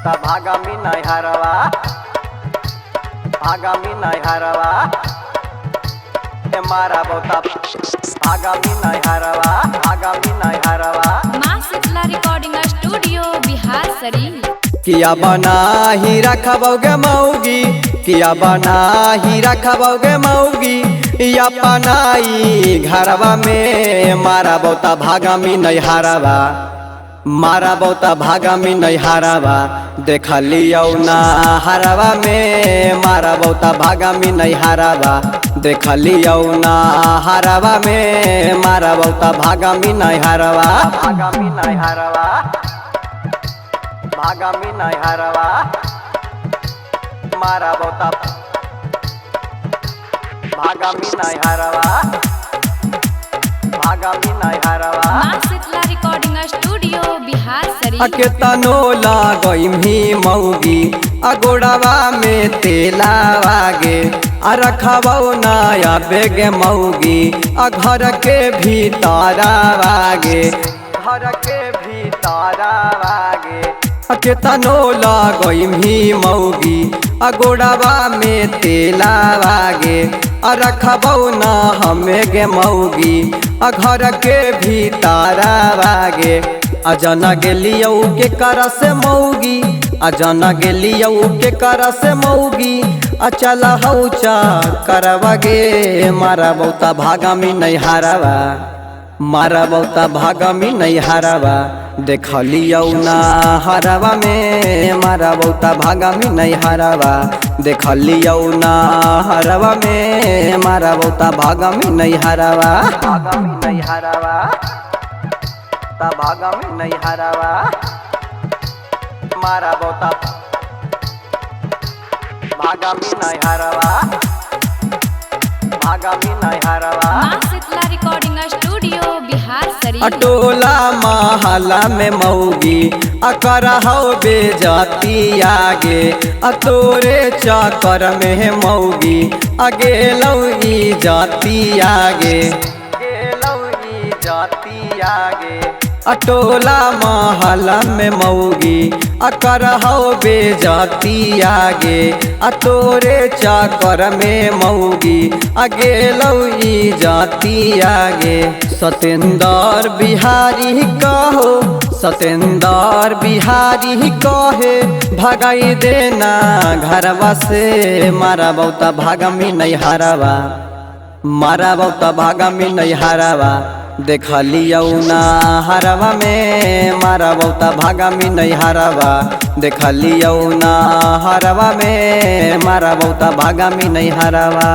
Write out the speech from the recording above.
ता भागामी नहीं हरवा, भागामी नहीं हरवा, ए मारा बहुता भागामी नहीं हरवा, भागामी नहीं हरवा। माँ शीतला रिकॉर्डिंग स्टूडियो बिहार शरीफ। किया बना ही रखबोगे मौगी, किया बना ही रखबोगे मौगी, या पनाई घरवा में मारा बहुता भागामी नहीं हरवा, मारा बहुता भागामी नहीं हरवा, देख लियौ ना हरवा में मारा बहुता भागामी नहीं हरवा, देख लियौ ना हरवा में मारा बहुता भागामी नहीं हरवा, भागामी नहीं हरवा, भागामी नहीं हरवा, मारा बहुता भागामी नहीं हरवा, भागामी नहीं हरवा। माँ शीतला रिकॉर्डिंग स्टूडियो बिहार शरीफ। अके तनो लागइम्ही मौगी, अगोड़ावा में तेला वागे, आ रखबौ नया बेग मौगी, आ घर के भीतर वागे, घर के भीतर वागे। अके तनो लागइम्ही मौगी, अगोड़ावा में तेला वागे, आ रखबौ ना हमें गे मौगी, आ घर के भीतर वागे। अजना गेलियौ के कर से मौगी, अजना गेलियौ के कर से मौगी, आ चल हौ चा करवा गे मारा बहुता भागामी नहीं हरवा, मारा बहुता भागामी नहीं हरवा, देख लियौ ना हरवा में मारा बहुता भागामी नहीं हरवा, देख लियौ ना हरवा में मारा बहुता भागामी नहीं हरवा, भागामी नहीं हरवा, ता भागामी नहीं हरवा, मारा बहुता भागामी नहीं हरवा, भागामी नहीं हरवा। माँ शीतला रिकॉर्डिंग स्टूडियो बिहार शरीफ। अटोला महला में मौगी अकर हौ बेजती आगे, अतोरे चक्कर में मौगी अगे लौगी जाती आगे, गेलौगी जाती आगे। अटोला महला में मौगी अकर हौ बेजती आगे, अतोरे चक्कर में मौगी अगे लौगी जाती आगे। सतेंदर बिहारी कहो, सतेंदर बिहारी कहे भगाई देना घरवा से, मारा बहुता भागामी नहीं हरवा, मारा बहुता भागामी नहीं हरवा, देख लियौ ना हरवा में मारा बहुता भागामी नहीं हरवा, देख लियौ ना हरवा में मारा बहुता भागामी नहीं हरवा।